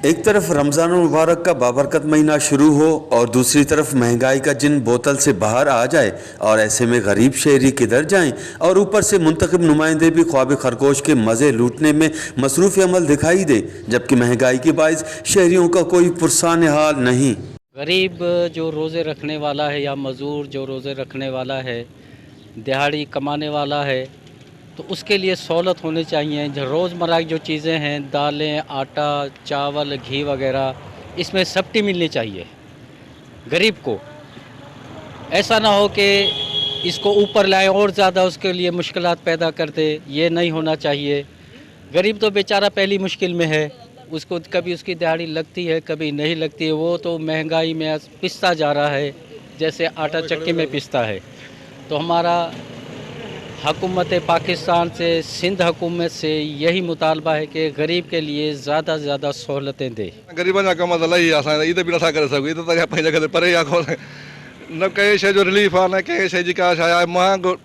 एक तरफ रमज़ान मुबारक का बाबरकत महीना शुरू हो और दूसरी तरफ महंगाई का जिन बोतल से बाहर आ जाए और ऐसे में गरीब शहरी किधर जाएं और ऊपर से मुंतखब नुमाइंदे भी ख्वाब खरगोश के मज़े लूटने में मसरूफ़ अमल दिखाई दे, जबकि महंगाई के बायस शहरियों का कोई पुरसान हाल नहीं। गरीब जो रोज़े रखने वाला है या मज़दूर जो रोज़े रखने वाला है, दिहाड़ी कमाने वाला है, तो उसके लिए सहूलत होनी चाहिए। जो रोज़मर्रा की जो चीज़ें हैं, दालें, आटा, चावल, घी वगैरह, इसमें सब्सिडी मिलनी चाहिए गरीब को। ऐसा ना हो कि इसको ऊपर लाएं और ज़्यादा उसके लिए मुश्किलात पैदा कर दे, ये नहीं होना चाहिए। गरीब तो बेचारा पहली मुश्किल में है, उसको कभी उसकी दिहाड़ी लगती है, कभी नहीं लगती है। वो तो महंगाई में पिसता जा रहा है, जैसे आटा चक्की में पिसता है। तो हमारा हुकूमत पाकिस्तान से, सिंध हुकूमत से यही मुतालबा है कि गरीब के लिए ज़्यादा से ज़्यादा सहूलतें दे। ग़रीबनि जा कम त लही आहे, असां ईद बि नथा करे सघूं। ईद त पंहिंजी जॻह ते परे आहे, कोन न कंहिं शइ जो रिलीफ आहे, न कंहिं शइ जी का शइ आहे। महांगो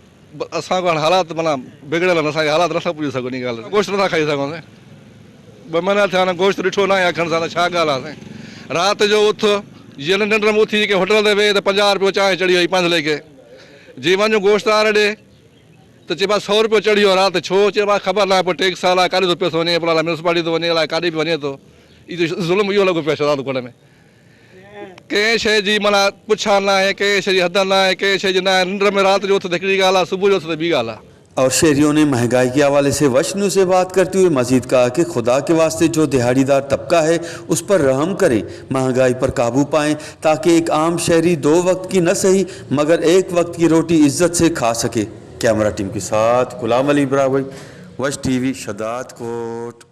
असां खां हालात माना बिगड़ियल आहिनि, असांखे हालात नथा पुॼी सघूं। इन ॻाल्हि गोश्त नथा खाई सघूं, 2 महीना थिया आहिनि, गोश्त ॾिठो न आहे अखनि सां, त छा ॻाल्हि आहे साईं। राति जो उथ जीअं निंड में उथी कंहिं होटल ते वेह त 50 रुपयो चांहि चढ़ी वई पंज लेखे। जी वञो गोश्त वारे ॾे त चइबो आहे 100 रुपयो चढ़ी वियो राति, छो? चइबो आहे ख़बर न आहे, पोइ टैक्स अलाए काॾे थो पैसो वञे, पोइ अलाए म्यूनसिपालिटी थो वञे, अलाए काॾे बि वञे थो। इहो ज़ुल्म इहो लॻो पियो आहे शहज़ादकोट में। कंहिं शइ जी माना पुछा न आहे, कंहिं शइ जी हद न आहे, कंहिं शइ जी न आहे। निंड में राति जो उथ त हिकिड़ी ॻाल्हि आहे, सुबुह जो उथ त ॿी ॻाल्हि आहे। और शहरियों ने महंगाई के हवाले से वशनु से बात करते हुए मजीद कहा कि खुदा के वास्ते जो दिहाड़ीदार तबका है उस पर रहम करें, महंगाई पर काबू पाएं, ताकि एक आम शहरी 2 वक्त की न सही मगर एक वक्त की रोटी इज्जत से खा सके। कैमरा टीम के साथ गुलाम अली ब्रावई, वश टीवी, शदादकोट।